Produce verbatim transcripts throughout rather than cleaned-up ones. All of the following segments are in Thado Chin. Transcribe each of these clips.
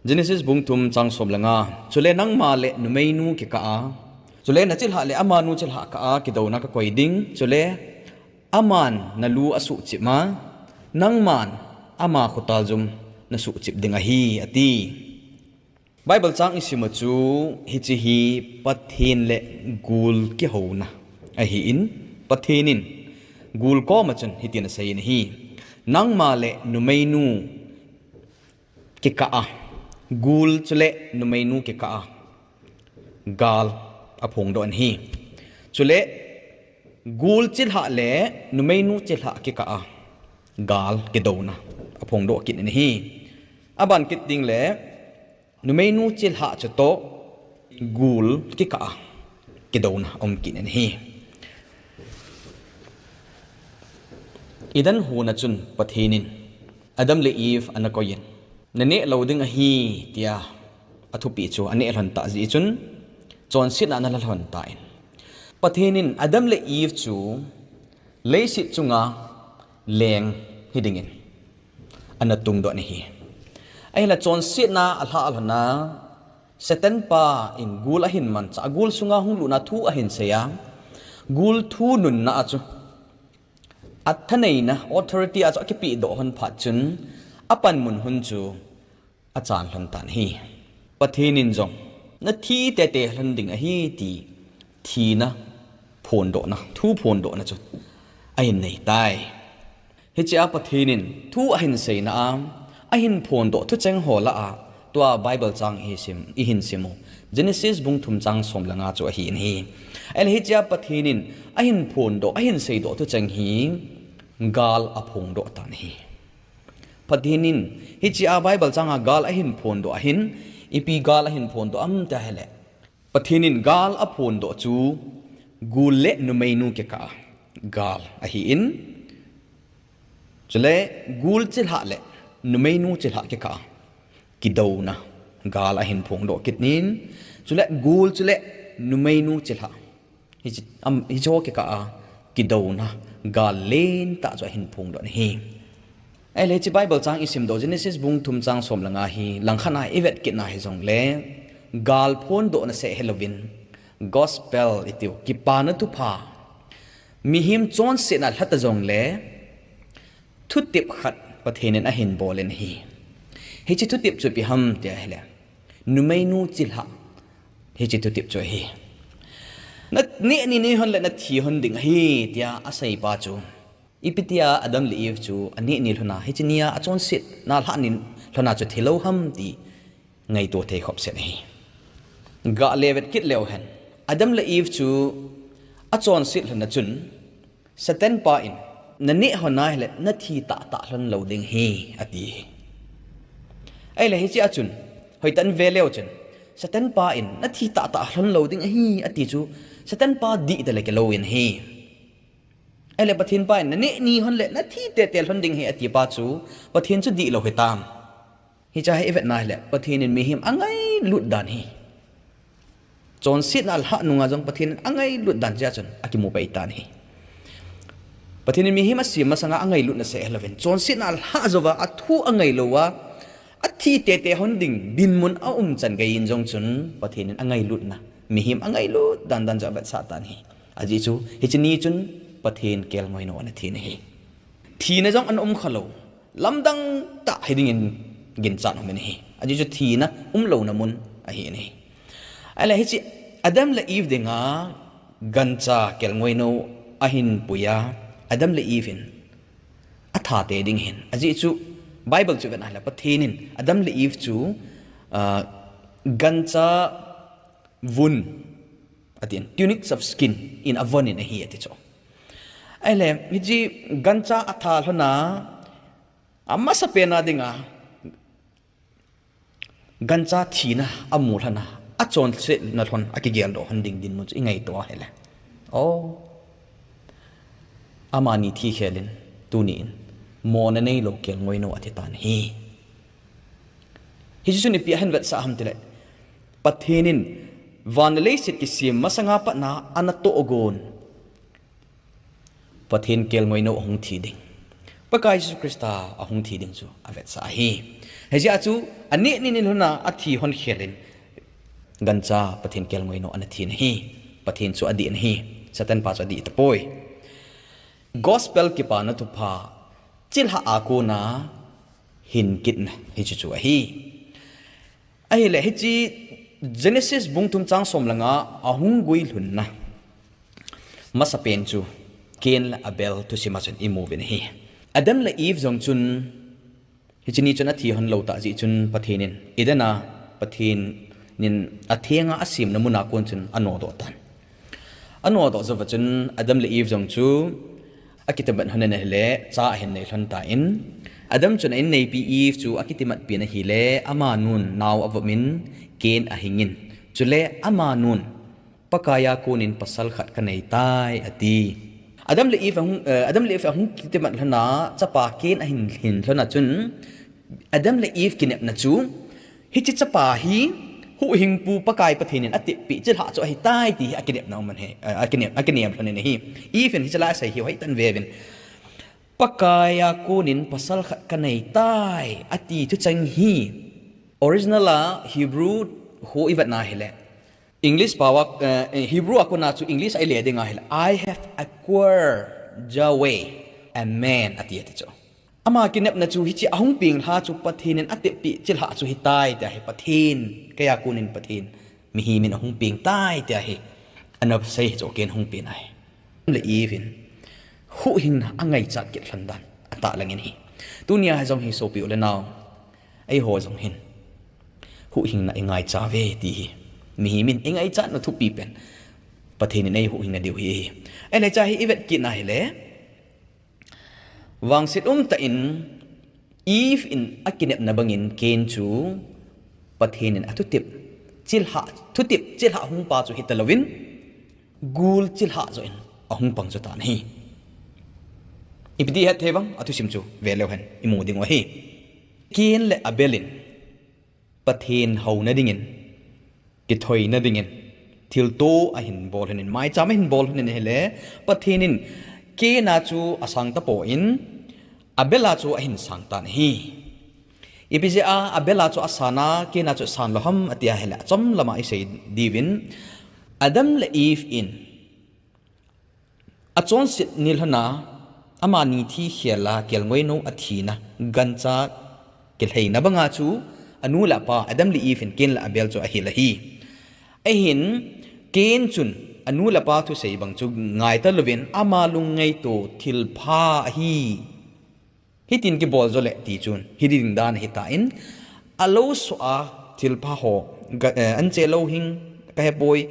Genesis bung thum chang som le nga. Chule nangma le numeinu kikah a, chule nachilhah le amanu chilhah kah a kidouna kakoi ding. Chule aman nalu asuhchip a, nangman ama khotaljum nasuhchip ding ahi, ati. Bible chang isim u chu hiche hi Pathen le gul kihouna ahin, Pathen in gul koma chun hitin aseiyin ahi. Nangma le numeinu kikah a, gul chule numeinu kikah a gal aphongdoh in ahi. Chule gul chilhah le numeinu chilhah kikah a gal kidouna aphongdoh kit in ahi. Aban kit ding le numeinu chilhah chutoh gul kikah a kidouna aum kit in ahi. Eden hon a chun Pathen in Adam le Eve ana koiyin, naneh lou ding ahi, tia athupeh chu aneh lhon tah jeh chun chonsetna ana la lhon tan, Pathen in Adam le Eve chu leiset chunga leng hidingin ana tungdoh in ahi. Ahinla chonsetna alhah lhon a, Satan pa in gul ahin manchah a, gul sunga hung lutna thu ahin sei a, gul thu nunna a chu athaneina authority a chu akipehdoh lhon phat chun apanmun hun chu achan lhon tan ahi. Pathen in jong nathi tete lhon ding ahi ti thina phondohna, thu phondohna chu ahin nei tai. Hichea Pathen in thu ahin seina a, ahin phondoh thucheng ho lah a, tua Bible chang isim, ihin sim u, Genesis bung thum chang som le nga chu ahi in ahi. Ahile hichea Pathen in ahin phondoh, ahin seidoh thucheng hi gal aphongdoh tan ahi. Pathen in hichea Bible chang a gal ahin phondoh ahin, ipi gal ahin phondoh ham ti ahile, Pathen in gal aphondoh chu gul le numeinu kikah a gal ahin, chule gul chilhah le numeinu chilhah kikah a kidouna gal ahin phongdoh kit in, chule gul chule numeinu chilhah hiche, am, hiche ho kikah a kidouna gal lentah chu ahin phongdoh in ahi. Ahile hiche Bible chang isimdoh Genesis bung thum chang som le nga hi langkhat a ivet kit na hijongle, gal phondohna seh hilouvin, gospel itiu, kipana thupha, mihem chonsetna lhata jongle, thutep khat Pathen in ahin bol in ahi. Hiche thutep chu ipi ham ti ahile, numeinu chilhah hiche thutep chu ahi. Naneh ni ni lhon le nathi lhon ding ahi, tia asei pa chu, ipi tia Adam le Eve chu aneh ni lhon a, hiche nia achonsetna lhah ni lhon a chu thilou ham ti ngaito thei khop set ahi. Gah le vet kit leu hen, Adam le Eve chu achonset lhon a chun, Satan pa in, naneh lhon a ahile nathi tahtah lhon lou ding ahi, ati ahi. Ahile hichea chun, hoitah in ve leu chun, Satan pa in nathi tahtah lhon lou ding ahi ati chu, Satan pa dih tale kilou in ahi. Ahile Pathen pa in naneh ni lhon le nathi tete lhon ding ahi ati pa chu, Pathen chu dihlou hitam? Hichea hi ivet na ahile, Pathen in mihem angailut dan hi, chonsetna alhah nunga jong Pathen in angailut dan chea chun akimu pai tan ahi. Pathen in mihem asem masanga angailutna seh hilouvin, chonsetna alhah jouva athu angai louva, athi tete lhon ding dinmun aum chan geiyin jong chun Pathen in angailutna, mihem angailut dan dan chu avetsah tan ahi. Ajeh chu hiche ni chun Pathen kelngoinou ana thi in ahi. Thina jong ana um khalou, lamdang tah hidingin ginchat aumin ahi. Ajeh chu thina umlouna mun ahi in ahi. Ahile hiche Adam le Eve dinga gancha kelngoinou ahin puiya, Adam le Eve in atha te ding ahin. Ajeh chu Bible chu vet na ahile Pathen in Adam le Eve chu, ah, gancha vun, atin, tunics of skin in avon in ahi ati chu. Ahile hiche gancha atha lhon a, amasapen a dinga gancha thina amu lhon a, achonsetna lhon akigeldoh lhon ding dinmun chu ingaito ahile, o, amani thi khel in, tuni in mona neilou kelngoinou athi tan ahi. Hiche chun ipi ahin vetsah ham tile, Pathen in van le leiset kisem masanga patna ana tohgon, Pathen kelngoinou ahung thi ding, Pakai Jesu Christa ahung thi ding chu avetsah ahi. Hijeh a chu, aneh ni ni lhona athi hon khelin, gancha Pathen kelngoi nou ana thi ahi. Pathen chu adih ahi. Satan pa chu adih tapoi. Gospel kipana thupha, chilhah a kona hin kitna hichu chu ahi. Ahile, hiche Genesis bung thum chang som le nga a ahung guilhunna masapen chu Cain le Abel thusim a chun imu uvin ahi. Adam le Eve jong chun, hiche ni chun athi hon lou tah jeh chun Pathen in, Eden a Pathen in athenga asemna mun a kon chun anodoh tan. Anodoh jou va chun Adam le Eve jong chu akitimat lhon in ahile, cha ahin nei lhon tan. Adam chun a inneipi Eve chu akitimatpi in ahile, amanun nao avop in Cain ahing in. Chule amanun, Pakai a konin pasal khat kanei tai, ati. Adam le Eve ahung, eh, Adam le Eve ahung kitimat lhona, chapa Cain ahin hin lhona chun, Adam le Eve kinepna chu, hiche chapa hi, huhhingpu Pakai Pathen in atepeh chilhah chu ahitai ti hi akinepna um ahi, eh, akinem, akinem lhon in ahi. Eve in hiche la asei hi hoitah in ve uvin. Pakai a konin pasal khat kanei tai, ati thucheng hi. Original a Hebrew ho ivet na hile, English pao a, eh, Hebrew a kona chu English a ile ding ahile, "I have acquired Yahweh a man," ati, ati chu. Ama kinepna chu hiche ahung peng lha chu Pathen in atepeh chilhah chu hitai tia hi, Pathen, kei a konin Pathen, mihem in ahung peng tai tia hi. Ana sei chu Cain hung pen ahi. Le Eve in huhhingna angaichat kit lhon dan atahlang in ahi. Tunia hi jong hi sopi u le nao, eiho jong hin huhhingna ingaichat uve ti hi. Mihem in ingaichatna thupi pen Pathen in eihuhhing nadiu ahi. Ahile hiche hi ivet kit na hile, vangset umtah in Eve in akinepna bangin Cain chu Pathen in athutep chilhah, thutep chilhah hungpa chu hitalouvin, gul chilhah joh in ahung pang chu tan ahi. Ipi ti het thei vang, athusim chu ve leu hen imu ding u ahi. Cain le Abel in Pathen houna dingin, kithoina dingin, thilto ahin bol lhon in, maicham ahin bol lhon in ahile, Pathen in Cain a chu asang tapon, Abel a chu ahin sang tan ahi. Ipi jeh a Abel a chu asan a, Cain a chu asan lou ham ati ahile, achom lama isei diuvin, Adam le Eve in achonset ni lhona, amani thi khel a kelngoi nou athina, gancha kilheina banga chu anu le apa Adam le Eve in Cain le Abel chu ahil ahi. Ahin Cain chun anu le apa thusei bang chu ngaita louvin ama lungngaito thilpha ahi. Hitin kibol jo le ti chun, hiding dan ahitan, alou soh a thilpha ho, ga, eh, anche louhing kahepoi,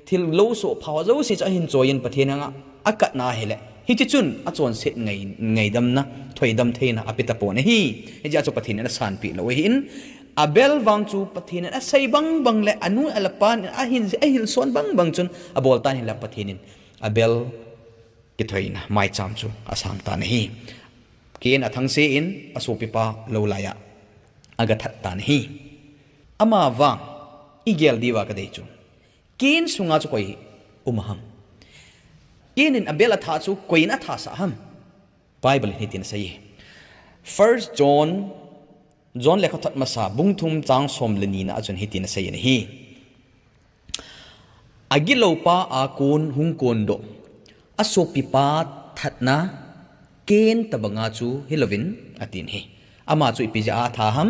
thil lou soh pha ho jouse chu ahin choi in Pathen anga akatna ahile, hiche chun achonset ngai, ngaidamna, thoidam theina ape tapon ahi. Hijeh a chu Pathen in asanpeh lou ahin, Abel vang chu Pathen in asei bang bang le anu le apan in ahin, ahilson bang bang chun abol tan ahile Pathen in Abel kithoina maicham chu asang tan ahi. Cain athangse in asopipa lou laiya agathat tan ahi. Ama vang igel diuva kadei chu, Cain sunga chu koi um ham? Cain in Abel atha chu koi in athasah ham? Bible in hitin asei. First John, John lekhathot masa bung thum chang som le nina a chun hitin asei in ahi. Agiloupa a kon hung kondoh, asopipa thatna Cain tabanga chu hilouvin atin ahi. Ama chu ipi jeh a atha ham?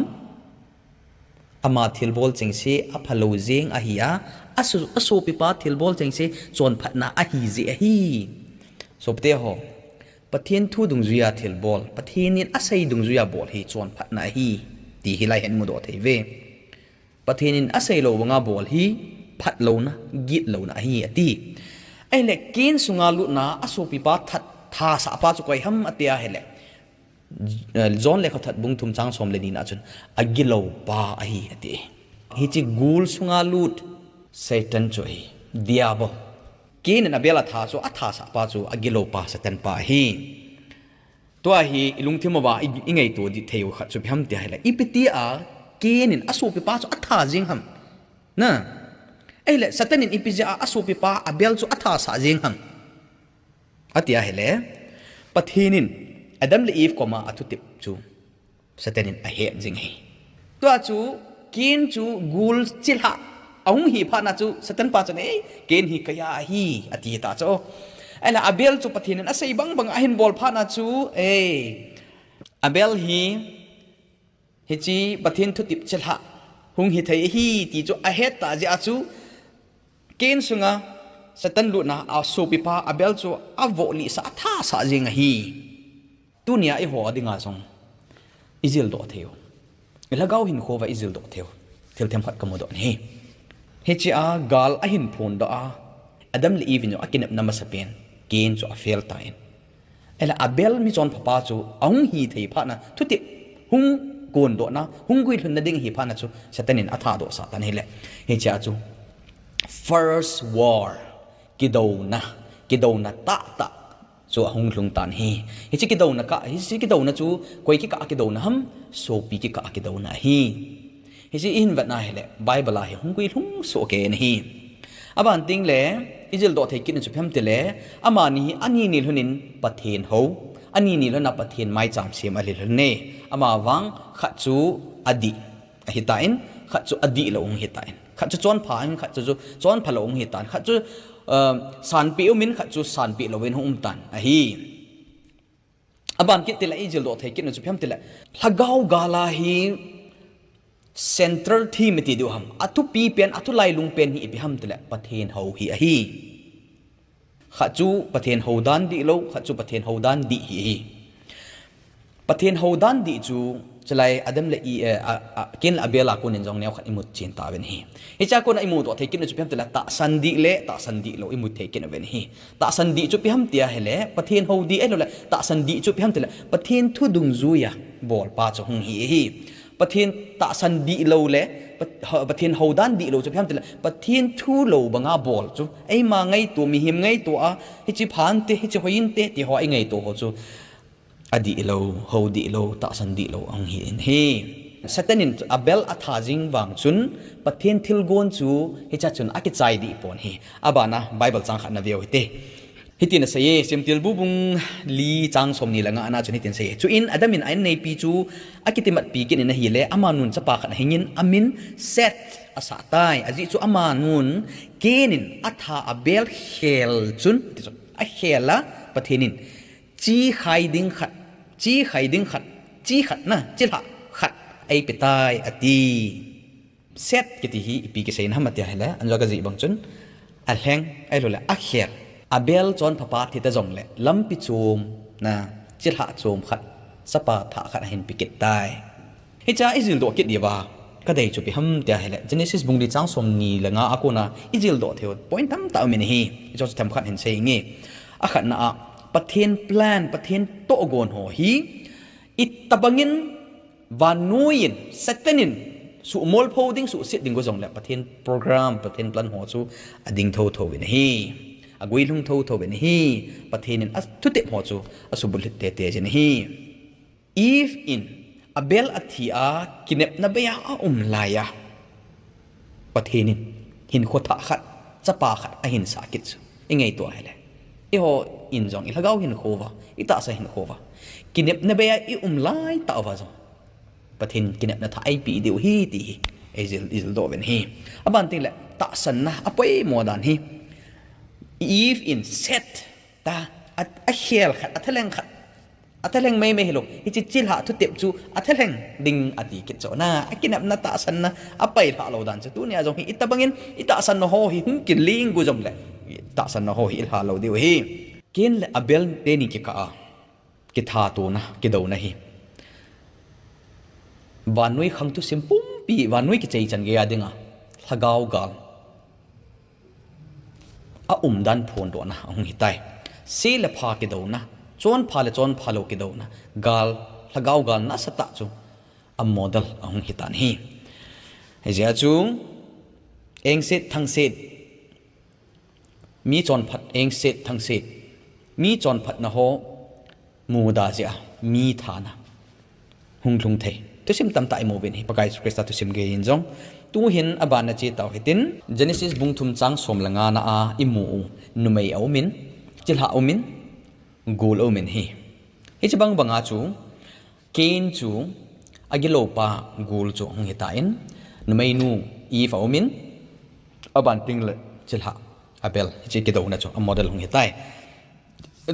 Ama thilbol chengse aphalou jeng ahi a, aso, asopipa thilbol chengse chonphatna ahi jeh ahi. Sopite ho, Pathen thu dungjuiya thilbol, Pathen in asei dungjuiya bol hi chonphatna ahi, ti hilai hin mudoh thei uve. Pathen in asei lou banga bol hi phatlouna, gitlouna ahi, ati. Ahile, Cain sunga lutna asopipa that, thasahpa chu koi ham ati ahile, eh, John lekhathot bung thum chang som le nina chun, agiloupa ahi, ati. Hiche gul sunga lut Satan chu ahi, Diabol. Cain in Abel atha chu, athasahpa chu agiloupa Satan pa ahi. Tua hi ilungthim uva i, ingaito ding thei u khat chu ipi ham tia ahile, ipi tia Cain in asopipa chu atha jeng ham? Na, ahile Satan in ipi jeh a asopipa Abel chu athasah jeng ham? Ati ahile, Pathen in Adam le Eve koma athutep chu Satan in ahet jing ahi. Tua chu Cain chu gul chilhah ahung hi phat na chu Satan pa chun, "Ei, Cain hi keiya ahi," ati ta chu. Ahile Abel chu Pathen in asei bang bang ahin bol phat na chu, "Ei, Abel hi hiche Pathen thutep chilhah hung hi thei ahi," ti chu ahet ta jeh a chu Cain sunga Satan lutna a sopipa Abel chu avoh lih sah, atha sah jing ahi. Tunia eiho dinga jong ijil doh thei u, ilhagao hinkho uva ijil doh thei u thil themkhat kamu doh ahi. Hiche a gal ahin phondoh a, Adam le Eve in jong akinepna masapen Cain chu afail tan. Ahile Abel mi chonphapa chu ahung hi thei phat na, thutep hung kondoh na, hung guilhun na ding hi phat na chu Satan in atha doh sah tan ahile. Hiche a chu first war, kidouna, kidouna tahtah chu ahung lhung tan ahi. Hiche kidouna kah, hiche kidouna chu koi kikah a kidouna ham, sopi kikah a kidouna ahi. Hiche ihin vet na ahile Bible a hi hung guilhung soh kei in ahi. Aban tengle ijil doh thei kit na chu ipi ham itile, amani hi ani ni lhon in Pathen hou, ani ni lhon a Pathen maicham sem ahilhon e. Amavang khat chu adih ahitan, khat chu adih lou hung hitan. Khat chu chonpha in, khat chu, chu chonpha lou hung hitan. Khat chu, uh, sanpeh um in, khat chu sanpeh lou in hung um tan ahi. Aban kit tile ijil doh thei kit na chu ipi ham itile, lhagao gal a hi central theme iti diu ham, athupi pen, athulailung pen hi ipi ham itile Pathen hou hi ahi. Khat chu Pathen hou dan dihlou, khat chu Pathen hou dan dih hi ahi. Pathen hou dan dih chu chulai Adam le E-, eh, a, a, Cain le Abel a konin jong neokhat imu chen tauvin ahi. Hiche a kona imu doh thei kit na chu ipi ham itile tahsan dih le tahsan dihlou imu thei kit uvin ahi. Tahsan dih chu ipi ham tia ahile, Pathen hou dih ahiloule tahsan dih chu ipi ham itile Pathen thu dungjuiya bolpa chu hung hi ahi. Pathen tahsan dihlou le Pat-, ha, Pathen hou dan dihlou chu ipi ham itile Pathen thu lou banga bol chu, eima ngaito, mihem ngaito a, hiche phante, hiche hoi inte ti ho a ingaito ho chu adihlou, hou dihlou, tahsan dihlou ahung hi in ahi. Satan in Abel atha jing vang chun Pathen thilgon chu hiche a chun akichai dih pon ahi. Abana Bible chang khat na veu hite. Hitin asei e, Semtilbu bung li chang somni le nga na chun hitin asei e. Chuin Adam in a-inneipi chu akitimatpi kit in ahile, amanun chapa khat ahingin amin Seth asah tai. Ajeh chu amanun Cain in atha Abel khel chun, ti chu, akhel a Pathen in, "Chi khai ding khat, chi khai ding khat, chi khat na, chilhah khat eipe tai," ati. Seth kiti hi ipi kiseina ham tia ahile, anjo kajih bang chun, alheng, ahiloule akhel. Abel chonphapa thi ta jongle, lampi chom na, chilhah chom khat, chapa thah khat ahin pe kit tai. Hiche a ijil doh kit diuva kadei chu ipi ham tia ahile, Genesis bung li chang somni le nga a kona ijil doh thei u point tamtah aumin ahi. Hiche chu themkhat hin sei inge. Akhatna a, Pathen plan, Pathen tohgon ho hi itobangin vannoi in, Satan in suhmolpho ding, suhset ding go jongle, Pathen program, Pathen plan ho chu ading thotho in ahi. Aguilhung thotho in ahi. Pathen in athutep ho chu asubulhit tete jin ahi. Eve in Abel athi a kinepna bei a aum laiya, Pathen in hinkho thah khat, chapa khat ahin sah kit chu ingaito ahile, eiho in jong ilhagao hinkho uva, itahsa hinkho uva, kinepna bei a ium laitah uva jong Pathen kinepna thah eipeh diu ahi ti hi eijil, ijil doh uvin ahi. Aban tengle tahsanna apoimo dan hi, Eve in Seth ta, a, akhel khat, athalheng khat, athalheng maimai hilou, hiche chilhah thutep chu athalheng ding ati kit chu na, akinepna tahsanna apailhah lou dan chu. Tunia jong hi itobangin itahsanna ho hi hung kiling go jongle, tahsanna ho hi ilha lou diu ahi. Cain le Abel teni kikah a kithatona, kidouna hi vannoi khang thusim pumpi, vannoi kichai chan geiya dinga lhagao gal aumdan phondohna ahung hitai. Se le pha kidouna, chonpha le chonpha lou kidouna, gal, lhagao gal nasatah chu amodel ahung hitan ahi. Hijeh a chu engset thangset, mi chonphat, engset thangset, mi chonphatna ho muda jeh a mi thana hung lhung thei thusim tamtah imu uvin ahi. Pakai Jesu Christa thusim geiyin jong tuhin abana che tau hitin, Genesis bung thum chang som le nga na a imu u, numei aumin, chilhah aumin, gul aumin ahi. Hiche bang banga chu, Cain chu, agilopa gul chu hung hitan, numeinu Eve aumin, abanting le chilhah Abel, hiche kidouna chu, a model hung hitai.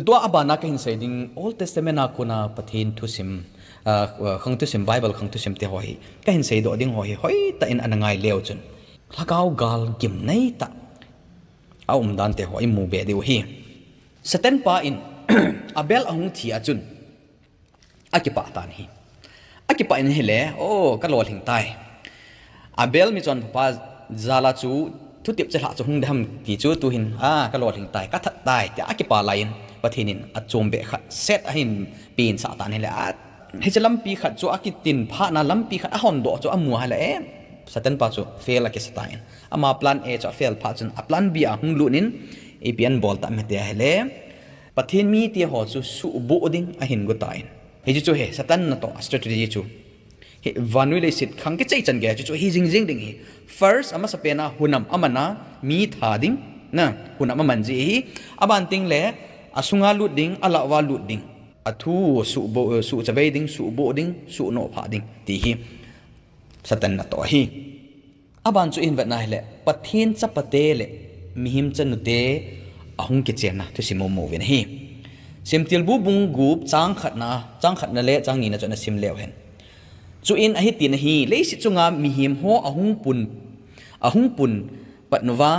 Tua abana kahin sei ding, Old Testament a kona Pathen thusim, ah, khang thusim, Bible khang thusim te ho hi, kahin seidoh ding ho hi, hoitah in ana ngai leu chun, lhagao gal gimnei tah aumdan te ho imu be diu ahi. Satan pa in Abel ahung thi a chun, akipah tan ahi. Akipah in ahile, o, kalolhing tai. Abel michonphapa jal a chu, thutep chilhah chu hung ding ham ti chu tuhin, a, kalolhing tai, kathat tai, tia akipah laiyin, Pathen in achombeh khat, Seth ahin pensah tan ahile, a, hiche lampi khat chu akitin phatna lampi khat ahondoh chu amu ahile, e, Satan pa chu fail akisa tan. Ama plan A chu afail phat chun, a plan B a hung lut in, ipi abol tam ham tia ahile, Pathen mite ho chu suhboh ding ahin got tan. Hiche chu hi, Satan natoh a strategy chu. Hi, vannoi leiset khang kichai chan gei chu, chu hi jingjing ding ahi. First, amasapen a hunam aman a mi tha ding, na, hunam aman ji ahi. Abanting le, asunga lut ding, alah uva lut ding. Athu suhboh, suhchavei ding, suhboh ding, suhnoh phah ding, ti hi Satan natoh ahi. Aban chu ihin vetna ahile, Pathen chapate le mihem chanute ahung kichenna thusim imu uvin ahi. Semtilbu bung gup chang khatna, chang khatna le chang nina chu ana sim leu hen. Chuin ahitin ahi, leiset chunga mihem ho ahung pun, ahung pun patnuva,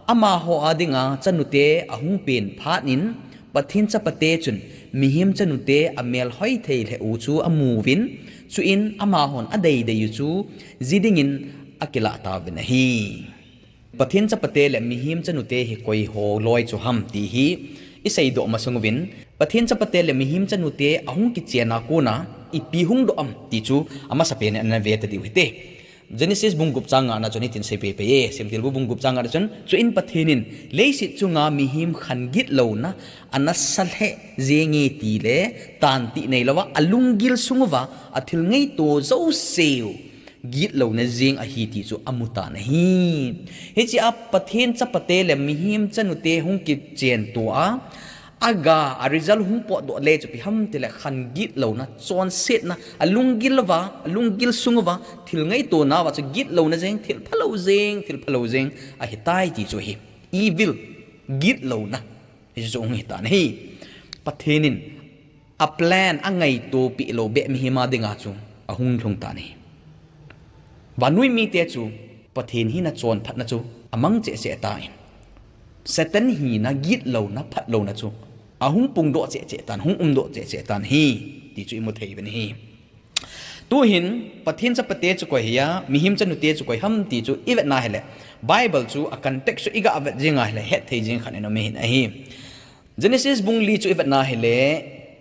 amaho a dinga chanute ahung pen phat in, Pathen chapate chun mihem chanute amel hoi thei lheh u chu amuvin, chuin amahon adeidei u chu ji dingin akilah tauvin ahi. Pathen chapate le mihem chanute hi koi ho loi chu ham ti hi iseidoh masang uvin, Pathen chapate le mihem chanute ahung kichen a kona ipi hungdoh am ti chu amasapen in ana ve ta diu hite. Genesis bung gup chang ngana chun hitin sei peipei e, Semtilbu bung gup chang ngana chun, chuin Pathen in leiset chunga mihem khan gitlouna ana sa lheh jenge tile, tantih neilouva, alunggil sung uva athil ngaito jouseu gitlouna jeng ahi ti chu amutan ahi. Hichea Pathen chapate le mihem chanute hung kichen tua, aga, a result hung potdoh le chu ipi ham tile khan gitlouna, chonsetna, alunggil uva, alunggil sung uva thil ngaito nauva chu gitlouna jeng, thil phalou jeng, thil phalou jeng ahitai ti chu ahi. Evil, gitlouna, hichu hung hitan ahi. Pathen in a plan angaito peh lou beh mihem a dinga chu ahung lhung tan ahi. Vannoi mite chu Pathen hina chonphatna chu amang cheh cheh tan, Satan hina gitlouna, phatlouna chu ahung pungdoh cheh cheh tan, hung umdoh cheh cheh tan ahi ti chu imu thei uvin ahi. Tuhin Pathen chapate chu koi hiya, mihem chanute chu koi ham ti chu ivetna hile, Bible chu a context chu iga vet jing a hile, hetthei jing khat in um ahin ahi. Genesis bung li chu ivetna hile,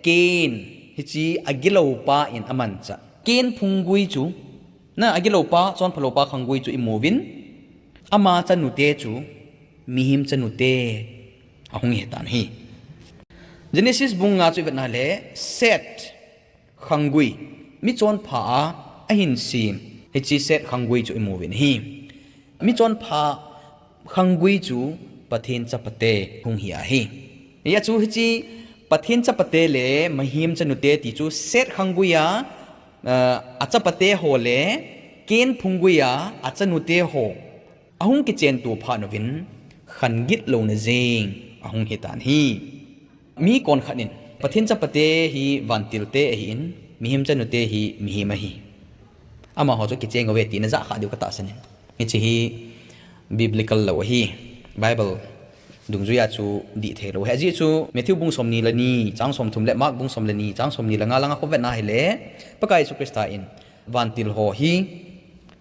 Cain, hiche agiloupa in amanchah, Cain phunggui chu, na, agiloupa, chonphaloupa khanggui chu imuvin, ama chanute chu mihem chanute ahung hitan ahi. Genesis bung nga chu ivetna hile, Seth khanggui, michonpha a ahin sem, hiche Seth khanggui chu imuvin ahi. Michonpha khanggui chu Pathen chapate hung hi ahi. Hia chu hiche Pathen chapate le mihem chanute ti chu Seth khanggui a, ah, achapate ho le Cain phunggui a achanute ho ahung kichen to phat uvin khan gitlouna jeng ahung hitan ahi. Mi konkhat in, Pathen chapate hi vantilte ahin, mihem chanute hi mihem ahi, amaho chu kicheng uve tina jah kha diu katahsan in. Hiche hi biblical lou ahi. Bible dungjuia chu dih theilou ahi. Ajeh chu Matthew bung somni le ni, chang somthum le Mark bung som le ni, chang somni le nga langa khu vetna hile, Pakai Jesu Christa in vantil ho hi,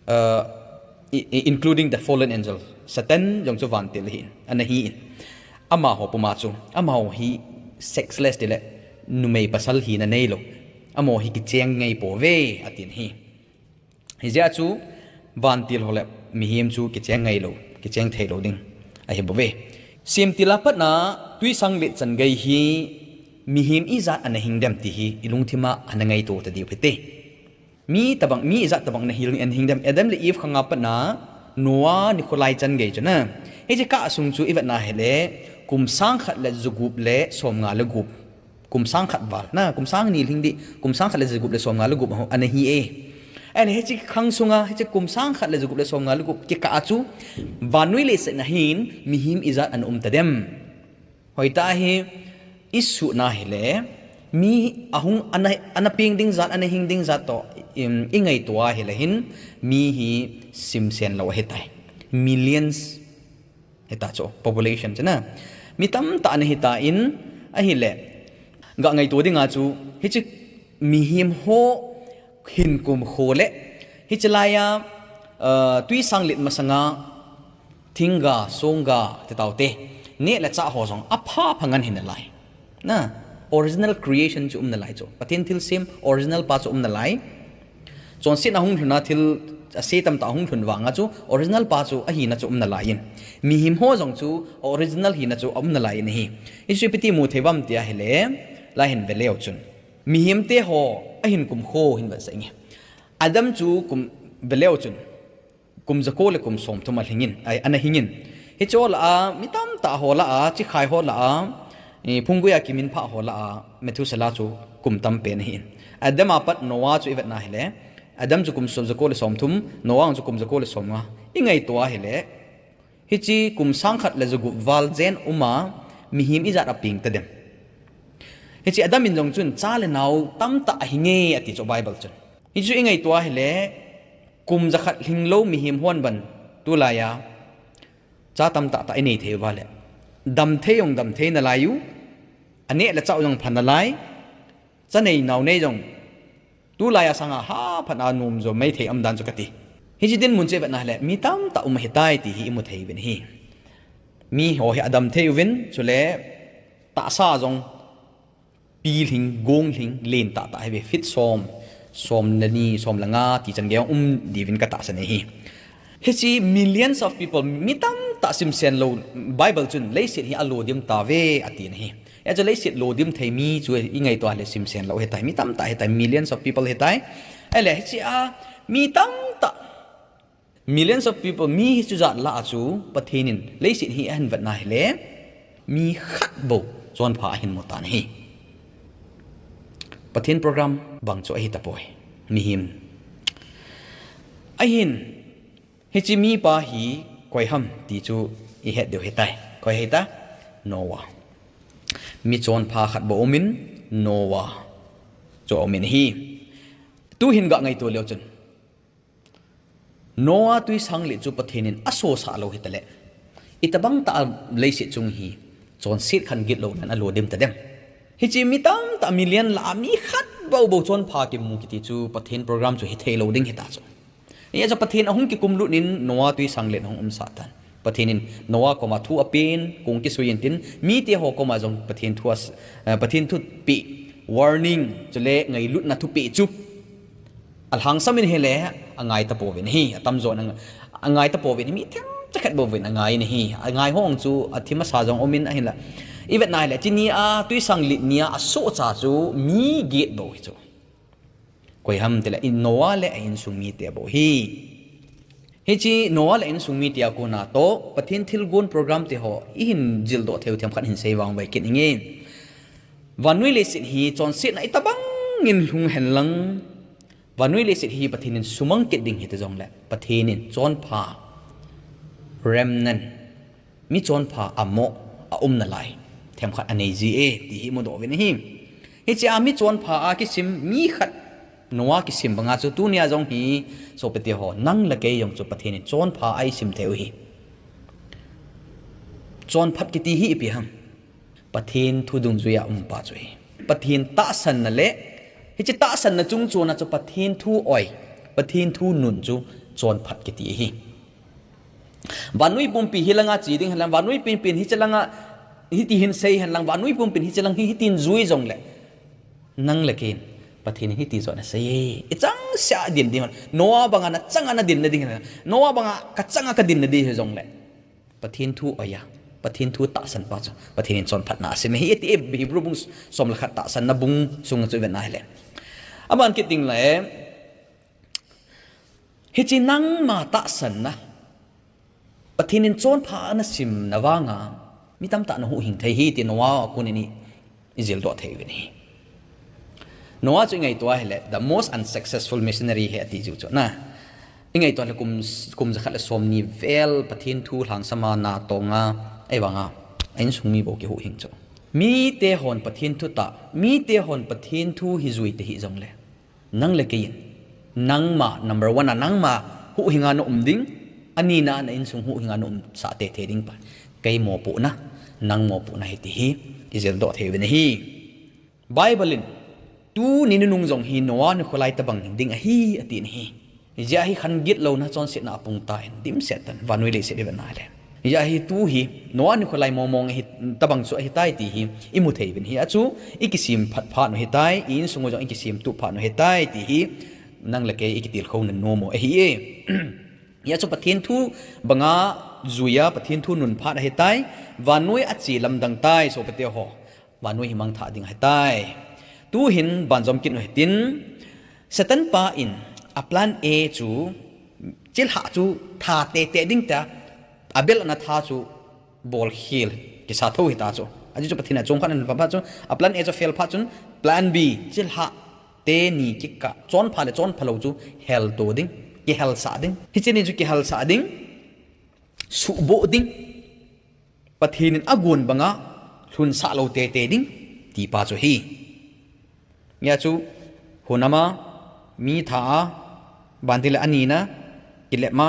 uh, i-, i-, including the fallen angel, Satan jong chu vantil ahin, ana hin. Amaho puma chu, amaho hi sexless tile, numei pasal hina neilou. Amaho hi kicheng ngai pouve, atin ahi. Hijeh a chu, vantil ho le mihem chu kicheng ngailou, kicheng theilou ding ahi bouve. Semtil a patna twisang let chan gei hi mihem ijat ana hing dem ti hi ilungthim a ana ngaito ta diu hite. Mi tobang, mi ijat tobang ana hing, ana hing dem, Adam le Eve khanga patna Noah nikho lai chan gei chu na. Hiche kah sung chu ivetna hile, kum sang khat le ja gup le som nga le gup. Kum sang khat val, na, kum sang ni lhing ding, kum sang khat le jagup le som nga le gup ho ana hi e. Ahile hiche khang sunga, hiche kum sang khat le jagup le som nga le gup kikah a chu, vannoi leiset a hin, mihem ijat ana um tadem. Hoitah a hi, isuhna hile, mi ahung ana, ana peng ding jat, ana hing ding jat toh, um, ingaito a hile hin, mi hi simsen lou ahitai. Millions hita chu, population chu na. Mi tamtah ana hita in, ahile, ga ngaito dinga chu, hiche mihem ho hin kumkho le, hiche laiya, uh, twisanglet masanga, thingga, songga, ti taute. Neh le chah ho jong, apha pha ngen hi nalai. Na, original creation chu um nalai chu. Pathen thilsem, original pa chu um nalai. Chonsetna hung lhun a thil, ase tamtah hung lhun vanga chu, original pa chu, ahina chu um nalai in. Mihem ho jong chu, original hina chu, um nalai in ahi. Hichu ipi ti mu thei uvem tia hile, lai hin ve leu chun. Mihem te ho, ahin kumkho hin ve senge. Adam chu kum ve leu chun. Kum jako le kum somthum a lhingin, ai, ana hingin. Hiche ho lah a, mi tamtah ho lah a, chikhai ho lah a, eh, phunggui a kiminphah ho lah a, Methuselah chu kum tam pen ahin. Adam a pat Noah chu ivet na hile. Adam chu kum som jako le somthum, Noah chu kum jako le somnga. Ingaito a hile. Hiche kum sang khat le jagup val jen uma, mihem ijat a peng tadem. Hiche Adam in jong chun cha le nao tamtah ahinge ati chu Bible chun. Hichu ingaito a hile, kum jakhat lhinglou mihem hon ban tulaiya, cha tamtah tah inei thei uva le. Damthei jong damthei nalai u, aneh le chah jong pha nalai, cha nei nao nei jong, tulaiya sanga haphat a nom jo maithei um dan chu kati. Hiche dinmun chu ivet na hile, mi tamtah um ahitai ti hi imu thei uvin ahi. Mi ho hi adamthei uvin, chule tahsa jong, pilhing, gonglhing, len tahtah ahiuve, feet som, som le ni, som le nga, ti chan gei um diuvin katahsan ahi. Hiche millions of people, mi tamtah simsen lou, Bible chun, leiset hi alo dim tauve, atin ahi. Hichu leiset lo dim thei mi chu ingaito a le simsen lou ahitai, mi tamtah ahitai, millions of people ahitai. Ahile, hiche a, mi tamtah, millions of people, mi hichu jat lah a chu Pathen in leiset hi ahin vet na hile, mi khat bou chonpha ahin mu tan ahi. Pathen program bang chu ahi tapoi. Mihem. Ahin, hiche mipa hi koi ham ti chu ihet diu ahitai. Koi hita? Noah. Mi chonpha khat bou umin, Noah chu umin ahi. Tuhin ga ngaito leu chun. Noah twisanglet chu Pathen in asosah lou hitale, itobang tah a leiset chung hi chonset khat gitlou nan alo dim tadem. Hiche mi tamtah million lah a mi khat bou bou chonpha kimu kiti chu Pathen program chu hithei lou ding hita chu. Hijeh chun Pathen ahung kikumlut in Noah twisanglet ahung umsah tan. Pathen in Noah koma thu apen, kong kisui intin, mite ho koma jong Pathen thu as-, eh, Pathen thupeh, warning, chule ngailutna thupeh chu alhangsam in ahile, angai tapouvin ahi, atamjo in anga-, angai tapouvin ahi, mi themcha khat bouvin angai in ahi, angai ho chu athi masa jong umin ahinla. Ivet na hile, hiche nia, twisanglet nia asohcha chu mi get bou hi chu. Koi ham tile, in Noah le a insung mite bou hi. Hiche Noah le a insung mite a kona toh, Pathen thilgon program te ho, ihin jildoh theiu themkhat hin sei vangvai kit inge. Vannoi leiset hi chonsetna itobang in lhung henlang, vannoi leiset hi Pathen in sumang kit ding hita jongle, Pathen in chonpha, remnant, mi chonpha amoh, aum nalai themkhat anei ji e, ti hi mudoh uvin ahi. Hiche a mi chonpha a kisim mi khat, Noah kisim banga chu tunia jong hi, sopite ho, nang le kei jong chu Pathen in chonpha a isim theiu hi. Chonphat kiti hi ipi ham? Pathen thu dungjuia umpa chu ahi. Pathen tahsanna le, hiche tahsanna chungchona chu Pathen thu oi, Pathen thu nun chu chonphat kiti ahi. Vannoi pumpi hilanga che ding henlang, vannoi pumpin hiche langa, hiti hin sei henlang, vannoi pumpin hiche lang hi, hitin jui jongle, nang le kei in, Pathen in hiti joh ana sei e, ichangseh a din ding hon, Noah banga nachanga nadin nading henlang, Noah banga kachanga kadin nading hijongle, Pathen thu oiya, Pathen thu tahsan pa chu, Pathen in chonphatna asim ahi, ati e, Hebrew bung som le khat tahsanna bung sunga chu ivet na hile. Aban kit ding le, hiche nangma tahsanna, Pathen in chonpha ana simna vanga, mi tamtah nahuhhing thei hi ti Noah a kon in i ijil doh thei uvin ahi. Noah chu ingaito a hile, the most unsuccessful missionary ahi ati jiu chu na. Ingaito a hile kum, kum jakhat le somni vel Pathen thu lhangsama na tonga, ahivanga, a insung mi bou kihuhhing chu. Mite hon Pathen thu ta, mite hon Pathen thu hi jui te hih jongle. Nang le kei in, nangma number one a, nangma huhhinga na um ding, anina a na insung huhhinga na um sah tete ding pa. Kei mopohna, nang mopohna ahi ti hi, ijil doh thei uvin ahi. Bible in, tuni nunung jong hi Noah nikho lai tabang ding ahi, ati nahi. Hijeh a hi khan gitlouna chonsetna apung tan, dimset tan, vannoi leiset ivetna le. Hijeh a hi tu hi, Noah nikho lai mong mong ahi, tabang chu ahitai ti hi, imu thei uvin ahi. Achu, ikisem phat phat u ahitai, i insung u jong ikisem tup phat u ahitai ti hi, nang le kei ikitilkhouna nom u ahi e. Hijeh chu Pathen thu banga juia, Pathen thu nun phat ahitai, vannoi ache lamdang tai, sopite ho. Vannoi hi mangthah ding ahitai. Tuhin banjom kit u hitin, Satan pa in a plan A chu, chilhah chu tha tete ding tia, Abel ana tha chu bolkhel kisa tho hita chu. Ajeh chu Pathen a chom khat ana pha phat chu, a plan A chu fail phat chun, plan B, chilhah teni kikah, chonpha le chonpha lou chu helto ding, kihelsah ding. Hiche ni chu kihelsah ding, suhboh ding. Pathen in agon banga lhunsah lou tete ding, ti pa chu ahi. Hijeh chu, hunama, mi tha a, banting le anina, kilepma,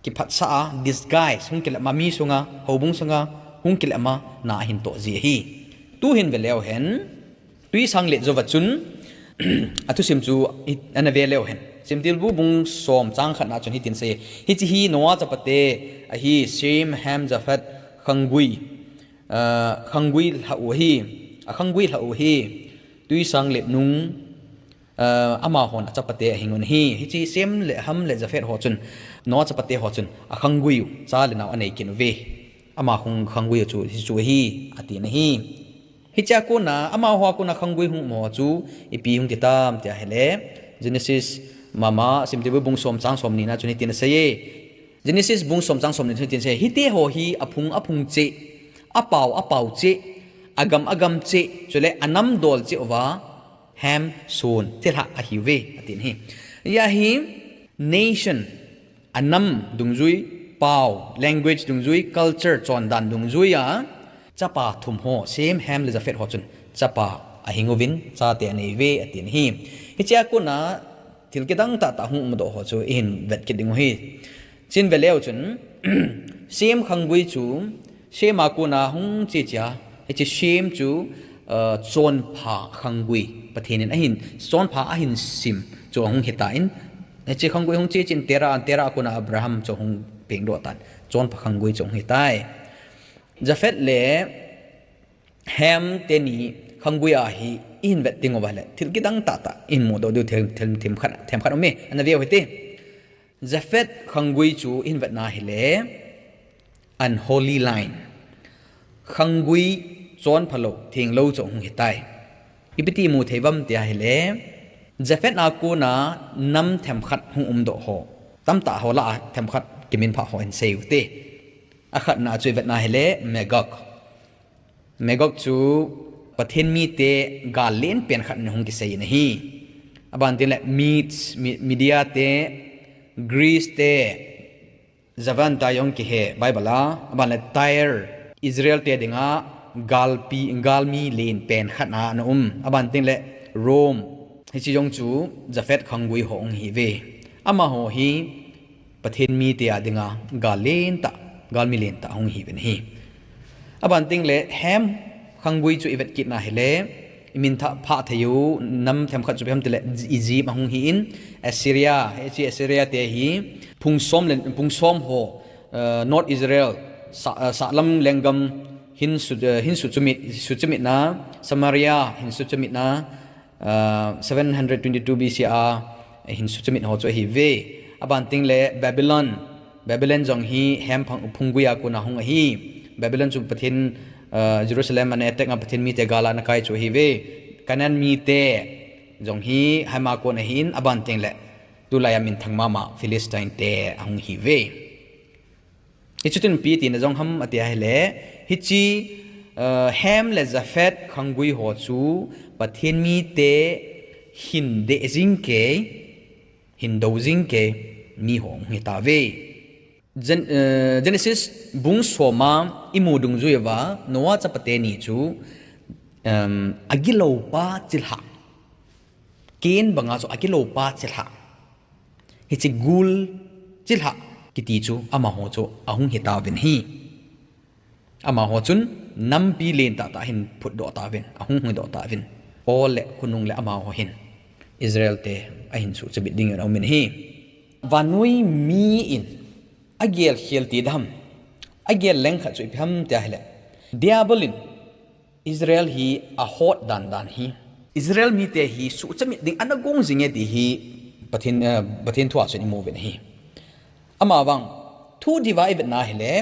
kiphatsah a, disguise, hung kilepma, mi sunga, houbung sunga, hung kilepma, na ahin toh ji ahi. Tuhin veleu hen, Twisanglet jouva chun, athusim chu i, ana veleu hen. Semtilbu bung som chang khatna chun hitin asei. Hiche hi Noah chapate ahi, Shem, Ham, Japheth, khangui, ah, khangui lhah u ahi, akhangui lhah u ahi, twisanglet nung, ah, amahon achapate ahing un ahi. Hiche Shem le Ham le Japheth ho chun, Noah chapate ho chun, akhangui u, cha le nao anei kit uve. Ama hung khangui u chu, hichu ahi, ati nahi. Hichea kona, amaho a kona khangui hung um ho chu, ipi hung ti tam tia ahile, Genesis mama, Semtilbu bung som chang somnina chun hitin asei e. Genesis bung som chang somni chun hitin asei, hite ho hi aphung aphung cheh, apao apao cheh, agam agam cheh, chule anam dol cheh uva, Ham, Son, chilhah ahiuve, atin ahi. Hijeh a hi, nation, anam dungjui, pao, language dungjui, culture, chondan dungjuia, chapa thum ho, Shem, Ham le Japheth ho chun, chapa ahing uvin, chate anei uve, atin ahi. Hichea kona, thil kidang tahtah hung umdoh ho chu, ihin vet kit ding u ahi. Chun veleu chun, Shem khangui chu, Shem a kona hung che chea, hiche Shem chu, ah, chonpha khangui, Pathen in ahin, chonpha ahin sim chu ahung hitan, hiche khangui hung che chun Terah, Terah a kona Abraham chu ahung pengdoh tan, chonpha khangui chu ahung hitai. Japheth le Ham teni khangui a hi ihin vet ding uva le, thil kidang tahtah ihin mudoh diu thil, thil, themkhat, themkhat um e, ana veu hite. Japheth khangui chu ihin vetna ahile, unholy line. Khangui chonphalou, thenglou chu hung hitai. Ipi ti imu thei uvam tia ahile, Japheth a kona nam themkhat hung umdoh ho, tamtah ho lah a themkhat kiminphah ho hin sei ute. Akhatna chu ivetna ahile, Magog. Magog chu Pathen mite gal len pen khat in hung kisei in ahi. Abanting le Medes, Mi-, Media te, Greece te, Javan te jong kihe Bible a, aban le Tyre, Israel te dinga galpi, galmi len pen khat a ana um. Abanting le Rome, hiche jong chu Japheth khangui ho hung hiuve. Amaho hi Pathen mite a dinga gal len tah, galmi len tah hung hiuvin ahi. Abanting le Ham khangui chu ivet kitna ahile, iminthah phah theiyu nam themkhat chu ipi ham itile Egypt ahung hi in, Assyria, hiche Assyria te hi phung som le, phung som ho, eh, North Israel, sa-, eh, sahlam lenggam hin su-, eh, hin suchumit, suchumitna, Samaria hin suchumitna, ah, seven hundred twenty-two B C a hin suchumit ho chu ahiuve. Abanting le Babylon, Babylon jong hi Ham phang-, phunggui a kona hung ahi. Babylon chu Pathen, ah, Jerusalem ana attack a Pathen mite gal a ana kai chu ahiuve. Canaan mite jong hi Ham a kona ahin, abanting le tulai a minthang mama Philistine te ahung hiuve. Hichu tin ipi tina jong ham ati ahile, hiche, Ham le Japheth khanggui ho chu Pathen mite hin deh jing kei, hin do jing kei mi ho hung hitauve. Gen-, eh, Genesis bung som a imu dungjuiya Noah chapate ni chu, em, agilou pa chilhah, Cain banga chu agilou pa chilhah, hiche gul chilhah kiti chu amaho chu ahung hitauvin ahi. Amaho chun nampi len tahtah hin phutdoh tauvin, ahung hungdoh tauvin. Aw le khonung le amaho hin Israel te ahin suhchimit dingin aumin ahi. Vannoi mi in agel khel ti dam, agel leng khat chu ipi ham tia ahile, Diabol in Israel hi ahot dan dan hi, Israel mite hi suhchimit ding ana gong jinge ti hi Pathen, eh, Pathen thua chun imu uvin ahi. Amavang, thu diuva ivetna hile,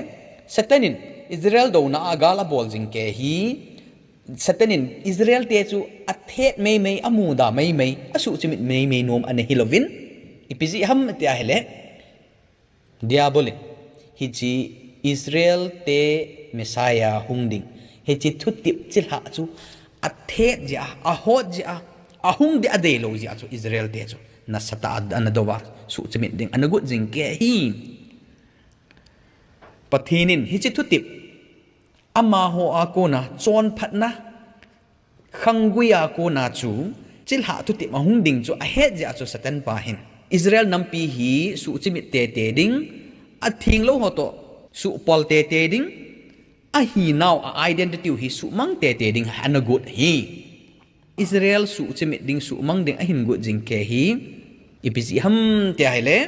Satan in Israel douna a gal abol jing kei hi, Satan in Israel te chu athet meimei, amuda meimei, asuhchimit meimei nom ana hilouvin, ipi jeh ham tia ahile, Diabol in hiche Israel te Messiah hung ding, hiche thutep chilhah chu athet jeh a, ahot jeh a, ahung ding adeilou jeh a chu Israel te chu nasatah a ana dou a, suhchimit ding ana got jing kei hi. Pathen in hiche thutep, amaho a kona chonphatna, khanggui a kona chu chilhah thutep ahung ding chu ahet jeh a chu Satan pa hin Israel nampi hi suhchimit tete ding, athenglou ho toh suhpol tete ding, ahinau a identity u hi suhmang tete ding ana got ahi. Israel suhchimit ding, suhmang ding ahin got jing kei hi, ipi jeh ham tia ahile,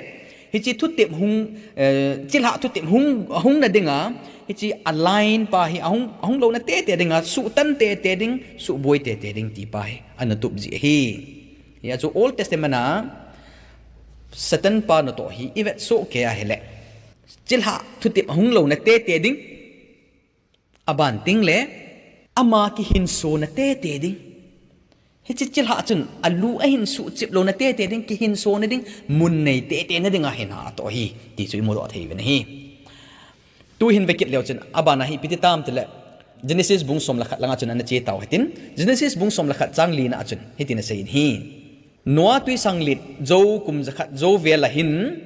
hiche thutep hung, eh, chilhah thutep hung, hung na dinga, hiche a line pa hi ahung, ahung louna tete dinga, suhtan tete ding, suhboi tete ding ti pa hi ana tup ji ahi. Hia chu Old Testament a Satan pa natoh hi ivet soh kei ahile, chilhah thutep ahung louna tete ding, aban tengle ama kihinsona tete ding. Hiche chilhah chun alu ahin suhchip louna tete ding, kihinsona ding, mun nei tete na dinga hinna atoh ahi ti chu imudoh thei uvin ahi. Tuhin vekit leu chun, abana hi ipi ti tam tile, Genesis bung som le khat langa chun ana che tau hitin, Genesis bung som le khat chang lina a chun hitin aseiyin ahi. Noah twisang lit jou kum jakhat jou vel a hin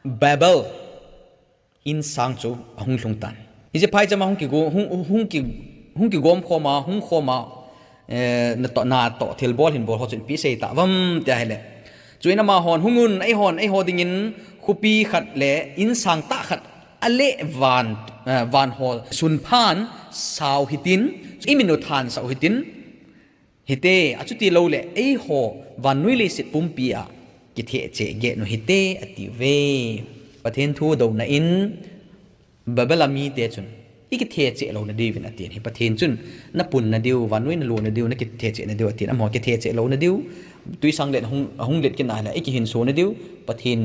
Babel insang chu ahung lhung tan. Hiche phaichama hung kigo-, hung, hung ki, hung kigom khoma, hung khoma, eh, natoh, natoh thilbol hinbol ho chun ipi asei tauvam tia ahile, chuin amahon, hungun, eihon eiho dingin khopi khat le insang tah khat aleh van, eh, van ho sunphan sao hitin, imin u thansah u hitin, hite, achuti loule eiho vannoi leiset pumpi a kitheh cheh geh u hite atiuve. Pathen thu douna in Babel a mite chun ikitheh cheh louna diuvin atin ahi. Pathen chun napun nadiu, vannoi nalou nadiu, nakitheh cheh nadiu atin, amaho kitheh cheh lou nadiu, twisang lit ahung, ahung lit kit na ahile ikihinso nadiu, Pathen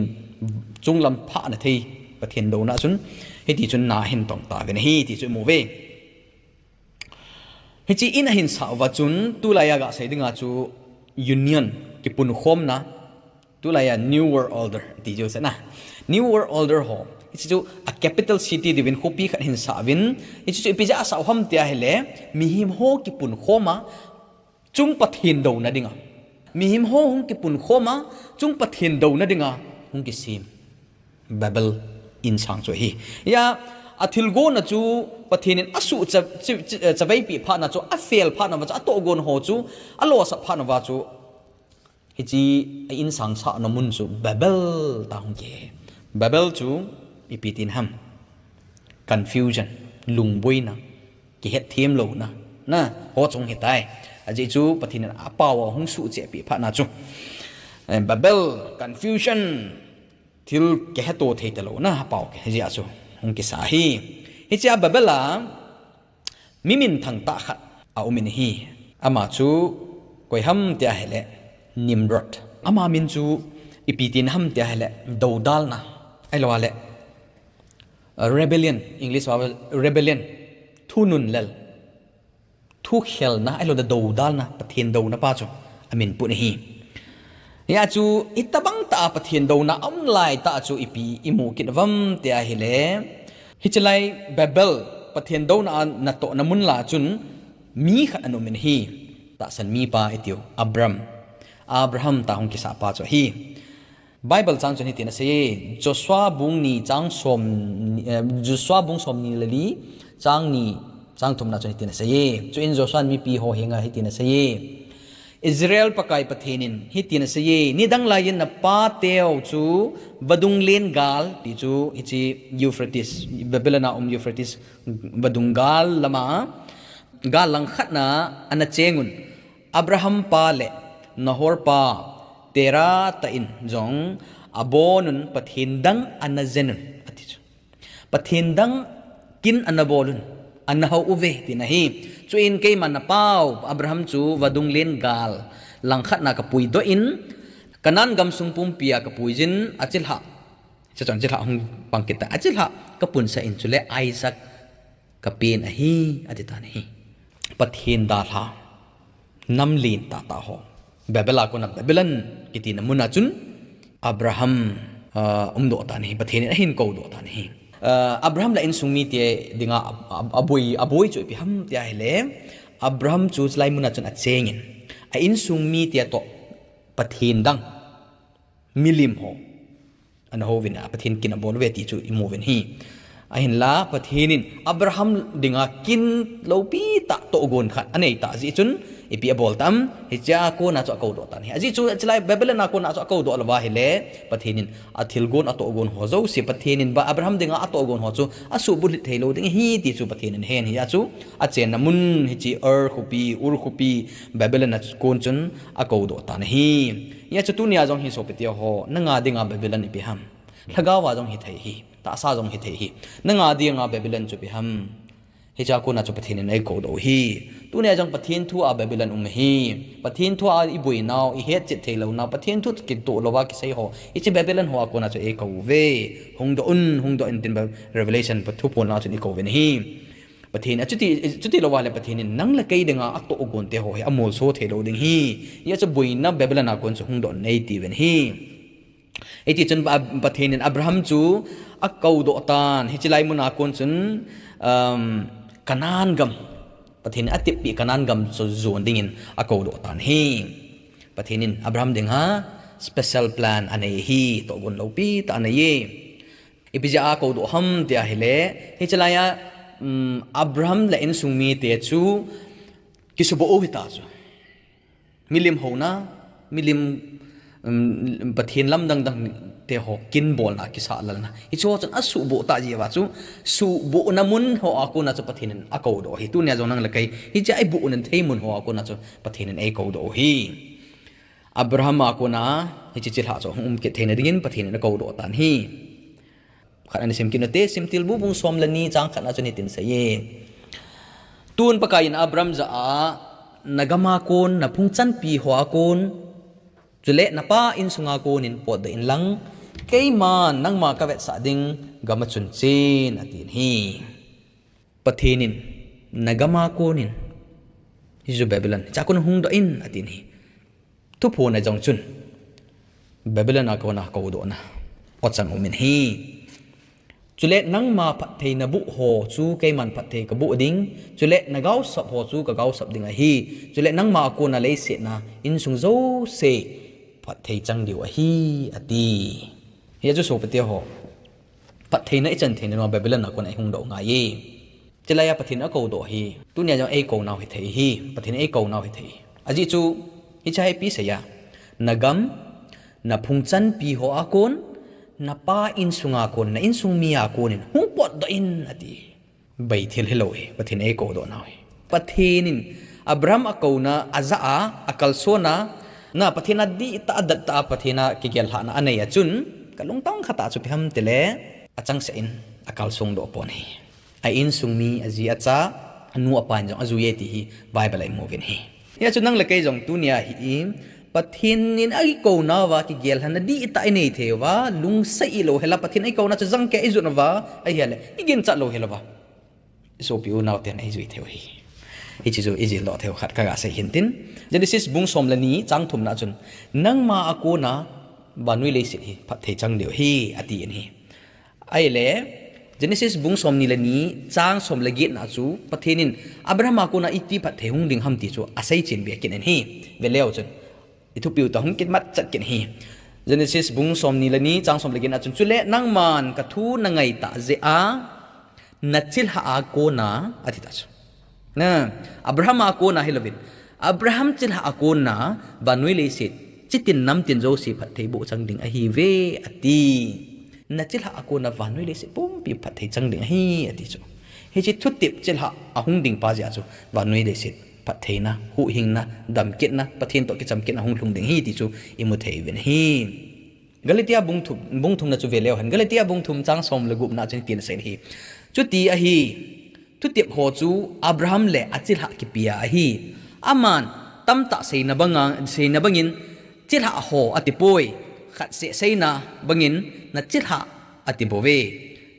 chunglam phah na thei, Pathen douna chun hiti chun na ahin tong tauvin ahi ti chu imu uve. Hiche in ahin sah uva chun, tulaiya gasei dinga chu union, kipunkhomna, tulaiya New World Order ti chu sena. New World Order ho, hiche chu a capital city diuvin khopi khat ahin sah uvin, hiche chu ipi jeh a asah u ham tia ahile, mihem ho kipunkhoma, chung Pathen douna dinga. Mihem ho hung kipunkhoma, chung Pathen douna dinga hung kisem Babel insang chu ahi. Hia, athilgonna chu Pathen in asuh cha, cha, cha, chaveipi phatna chu, afel phatna uva chu, atohgon ho chu, alosap phatna uva chu, hiche a insang sahna mun chu Babel tia hung kihe. Babel chu ipi tina ham? Confusion, lungboina, kihetthem louna, na, ho chu hung hitai. Ajeh chu Pathen in apao a hung suhchehpi phatna chu. Eh, Babel, confusion, thil kiheto thei talouna, apao kihejeh a chu hung kisa ahi. Hichea Babel a mi minthang tah khat aumin ahi. Ama chu koi ham tia ahile, Nimrod. Ama min chu ipi tina ham tia ahile, doudalna, ahilouleh rebellion, English a rebellion, thunun lel, thukhelna, ahilouleh doudalna, Pathen douna pa chu amin pun ahi. Hia chu, hitabang tah a Pathen douna aum lai tah chu ipi imu kit uvam tia ahile, hiche lai Babel Pathen douna a natoh na mun lah chun mi khat ana um in ahi. Tahsan mipa itiu, Abram. Abraham tia hung kisah pa chu ahi. Bible chang chun hitin asei e, Joshua bung ni chang som, eh, Joshua bung som ni le li, chang ni, chang thum na chun hitin asei e. Chuin Joshua in mipi ho henga hitin asei e. Israel Pakai Pathen in hitin asei e, nidang laiyin napa teu chu vadung len gal, ti chu hiche Euphrates, Babylon a um Euphrates vadung gal lama, gal langkhat na ana cheng un, Abraham pa le Nahor pa Terah tah in jong abon un Pathen dang ana jen un, ati chu. Pathen dang kin ana bol un, ana hou uve, tina ahi. Chuin keima napau Abraham chu vadung len gal langkhat na kapui doh in, Canaan gamsung pumpi a kapui jin, achilhah, chuchun achilhah hung pang kit ta, achilhah kapunsah in chule Isaac kapen ahi, ati tan ahi. Pathen dalha, nam len tah tah ho, Babel a kona Babylon kiti na mun a chun Abraham, ah, umdoh tan ahi, Pathen in ahin koudoh tan ahi. Ah, Abraham le a insung mite dinga a, a, aboi, aboi chu ipi ham tia ahile, Abraham chu chulai mun a chun acheng in, a insung mite toh Pathen dang milim ho ana hou vin a, Pathen kin abol uve ti chu imu uvin ahi. Ahinla Pathen in Abraham dinga kin loupi tah tohgon khat anei tah jeh chun ipi abol tam, hichea kona chu akoudoh tan ahi. Ajeh chu chulai Babylon a kona chu akoudoh louva ahile, Pathen in athilgon atohgon ho jouse, Pathen in Abraham dinga atohgon ho chu asuhbulhit thei lou ding ahi ti chu Pathen in ahen ahi. Ajeh chu achenna mun hiche Ur khopi, Ur khopi, Babylon a kon chun akoudoh tan ahi. Hijeh chun tunia jong hi sopite ho, nanga dinga Babylon ipi ham? Lhagao a jong hithei ahi, tahsa jong hithei ahi. Nanga dinga Babylon chu ipi ham? Hichea kona chu Pathen in eikoudoh u ahi. Tunia jong Pathen thu a Babylon um ahi. Pathen thu a iboinau, ihetchet theilounau, Pathen thu kitoh louva kisei ho, hiche Babylon ho a kona chu eikou uve. Hungdoh un, hungdoh in tin Revelation pa thuphon lang chun ikou uvin ahi. Pathen, achuti, chuti louva le Pathen in nang le kei dinga atohgon te ho hi amolso thei lou ding ahi. Hijeh chun boina Babylon a kon chu hungdoh un eiti uvin ahi. Hiti chun Ab-, Pathen in Abraham chu akoudoh tan, hiche lai mun a kon chun, um, Canaan gam, Pathen in atepeh Canaan gam chu jon dingin akoudoh tan ahi. Pathen in Abraham dinga special plan anei ahi, tohgon loupi tah anei e. Ipi jeh a akoudoh ham tia ahile, hiche lai a, um, Abraham le a insung mite chu kisuboh u hita chu. Milim houna, milim, um, Pathen lamdang dang te ho kin bolna, kisahlelna, hiche ho chun asuhboh tah jeh uva chu, suhbohna mun ho a kona chu Pathen in akoudoh u ahi. Tunia jong nang le kei hichea iboh u thei mun ho a kona chu Pathen in eikoudoh u ahi. Abraham a kona hiche chilhah chu hung um kit theina dingin Pathen in akoudoh tan ahi. Khat ana sim kit u hite, Simtilbu bung som le ni chang khat na chun hitin asei e. Tun Pakai in Abraham jah a, nagam a kon, naphung chanpi ho a kon, chule napa insung a kon in potdoh inlang, keiman nangma kavetsah ding gam a chun chen, atin ahi. Pathen in, nagam a kon in, hichu Babylon, hichea kon hungdoh in, atin ahi. Thuphon a jong chun Babylon a kona koudohna o chang um in ahi. Chule nangma phatthei naboh ho chu keiman phatthei kaboh ding, chule nagaosap ho chu kagaosap ding ahi. Chule nangma a kona leiset a insung jouse phatthei chang diu ahi, ati. Hiche chu sopite ho, phattheina ichan theina nunga Babylon a kona ihungdoh ngai e. Chulai a Pathen akoudoh ahi. Tunia jong eikou nau hithei ahi. Pathen eikou nau hithei ahi. Ajeh chu, hiche hi ipi asei a, nagam, naphung chanpi ho a kon, napa insung a kon, na insung mi a kon in hung potdoh in, ati. Bei thil hilou ahi, Pathen eikoudoh nau ahi. Pathen in Abraham akouna ajah a, akalson a, na Pathen a dihtah a, dattah a, Pathen a kigel lhahna anei a chun, kalungtang khat a chu ipi ham tile, achangseh in akalsong doh pon ahi. A insung mi, aji acha, anu apa in jong ajui e ti hi Bible a imu uvin ahi. Hijeh chun nang le kei jong tunia hi, Pathen in eikou nauva kigel lhahna dihtah inei thei uva, lungset ilou hel a Pathen eikouna chu jangkeh ijot uva, ahile iginchat lou hel uva, isopi unau ten eijui thei u ahi. Hiche chu ijil doh thei u khat kaga sei hin tin. Genesis bung som le ni chang thum na chun, nangma a kona vannoi leiset hi phatthei chang diu ahi, atin ahi. Ahile, Genesis bung somni le ni, chang som le get na chu, Pathen in Abraham a kona iti phatthei hung ding ham ti chu asei chen be kit in ahi. Ve leu chun, i thupiu toh hung kimat chat kit in ahi. Genesis bung somni le ni, chang som le get na chun, chule nangman ka thu na ngai tah jeh a, na chilhah a kona, ati tah chu. Na, Abraham a kona hilouvin, Abraham chilhah a kona, vannoi leiset, chitin namtin jouse phatthei boh chang ding ahiuve, ati. Na chilhah a kona vannoi leiset pumpi phatthei chang ding ahi, ati chu. Hiche thutep chilhah a hung ding pa jeh a chu, vannoi leiset phattheina, huhhingna, damkitna, Pathen toh kichamkitna hung lhung ding ahi ti chu imu thei uvin ahi. Galatia bung thum, bung thum na chu ve leu hen. Galatia bung thum chang som le gup na chun hitin asei in ahi. Chuti ahi, thutep ho chu Abraham le achilhah kipia ahi. Aman tamtah seina banga, seina bangin chilhah ho ati poi. Khat seh seina bangin na chilhah ati bouve.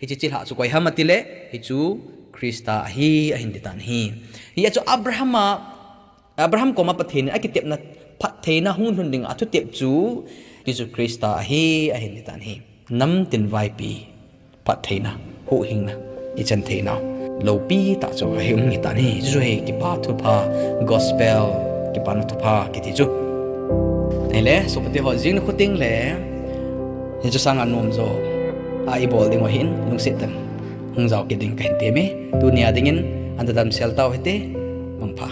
Hiche chilhah chu koi ham ati le, hichu Christa ahi, ahin ti tan ahi. Hia chu Abraham a Abraham koma Pathen in akitepna phattheina hung lhun ding a thutep chu Jesu Christa ahi, ahin ti tan ahi. Namtin vaipi phattheina, huhhingna, ichan theinau loupi tah chu ahi um hi tan ahi. Chu chu hi kipa thupha, gospel, kipana thupha kiti chu. Ahile, sopite ho, jing nikho teng le, hiche sanga nom jo a ibol ding u ahin, lungset tah in hung jao kit ding kahin temme. Tunia dingin, ana damsel tau hite, mangpha.